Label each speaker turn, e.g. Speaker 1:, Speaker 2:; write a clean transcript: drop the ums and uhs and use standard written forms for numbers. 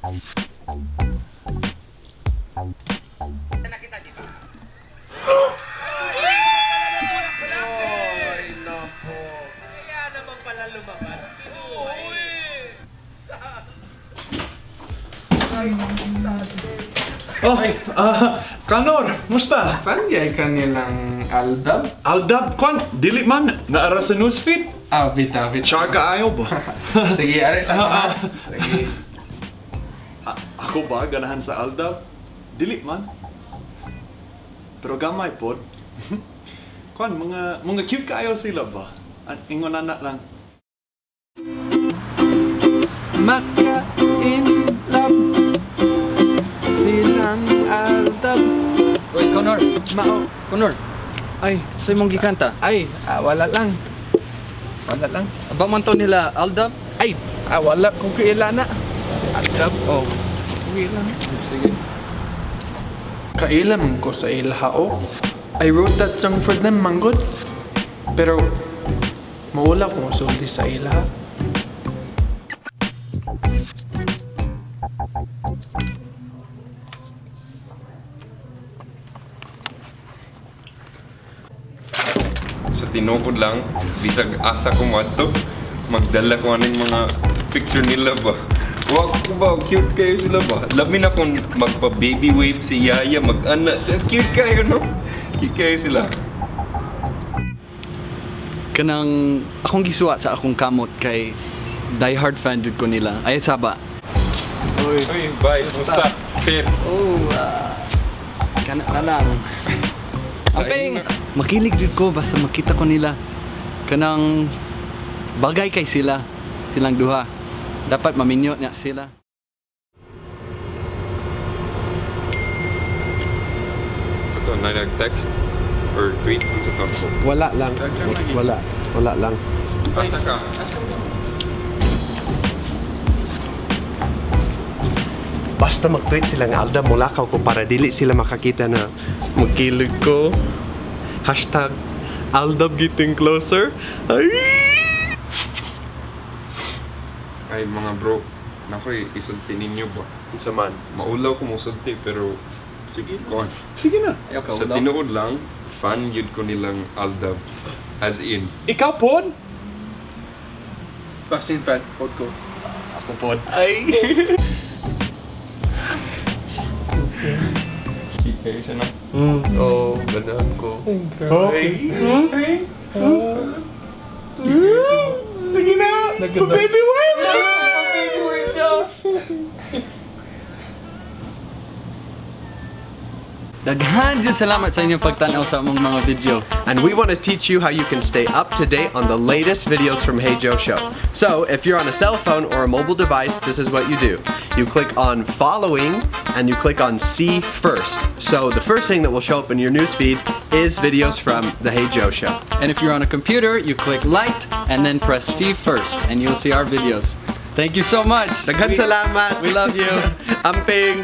Speaker 1: Oh, Kanor, musta?
Speaker 2: Fan gyud ka nilang AlDub?
Speaker 1: AlDub, kwan, dili man, naara sa newsfeed.
Speaker 2: Ah, bitaw, bitaw.
Speaker 1: Char kaayo ba?
Speaker 2: Sige, are sa ha. Sige.
Speaker 1: Ako ba ganahan sa AlDub? Dili man. Pero gamay pod. Kwan, mga cute kaayo sila ba? Ingon na lang.
Speaker 2: Maka in love silang AlDub.
Speaker 3: Uy, Connor!
Speaker 2: Mao.
Speaker 3: Connor!
Speaker 2: Ay,
Speaker 3: Sa'yo mong gikanta?
Speaker 2: Ay, wala lang. Wala lang.
Speaker 3: Aba man to nila AlDub?
Speaker 2: Ay, wala kung kaila na. Si AlDub.
Speaker 3: Oh,
Speaker 2: Kaila na.
Speaker 3: Sige.
Speaker 2: Kaila man ko sa ilaha oh. I wrote that song for them, manggod. Pero, mawala ko musulti sa ilaha.
Speaker 4: Sa tinukod lang, bisag asa ko moadto, magdala ko aning mga picture nila ba. Wa ko ba, cute kayo sila ba? Labi na kung magpa-baby wave si Yaya, mag-ana siya. Cute kayo, no? Cute kayo sila.
Speaker 3: Kanang akong gisuwa sa akong kamot kay diehard fan jud ko nila. Ay saba.
Speaker 2: Uy.
Speaker 4: Uy, bye. Musta? Sir.
Speaker 3: Oh, kana na lang. Amping! Makilig jud ko basta makita ko nila. Kanang bagay kay sila. Silang duha. Dapat maminyo niya sila.
Speaker 4: Ito, na nag-text or tweet sa to.
Speaker 5: Wala lang.
Speaker 2: Daghan lagi.
Speaker 5: Wala. Wala lang.
Speaker 4: Asa ka?
Speaker 5: Basta mag-tweet sila nga AlDub, mulakaw ko para dili sila makakita na magkilig ko. #AlDubGettingCloser. Ay!
Speaker 4: Ay, mga bro, nakoy, isulti ninyo ba?
Speaker 5: Unsa man?
Speaker 4: Maulaw ko musulti, pero
Speaker 2: Sige.
Speaker 4: kon.
Speaker 1: Sige na.
Speaker 3: Ayaw ka
Speaker 4: Sa
Speaker 3: ulaw.
Speaker 4: tinuod lang, fan yun ko nilang AlDub. As in.
Speaker 1: Ikaw pod?
Speaker 2: Basin fan, pod ko.
Speaker 3: Ako pod.
Speaker 1: Ay!
Speaker 4: Cute kayo siya, no?
Speaker 5: Oh, ganahan ko.
Speaker 1: Okay. Sige na! Baby wave!
Speaker 2: Baby wave siya!
Speaker 3: Daghan jud salamat sa inyong pagtan-aw sa among mga video.
Speaker 5: And we want to teach you how you can stay up to date on the latest videos from Hey Joe Show. So, if you're on a cell phone or a mobile device, this is what you do. You click on following and you click on see first. So, the first thing that will show up in your newsfeed is videos from the Hey Joe Show.
Speaker 3: And if you're on a computer, you click like and then press see first and you'll see our videos. Thank you so much.
Speaker 5: Daghan salamat.
Speaker 3: We love you.
Speaker 5: Amping.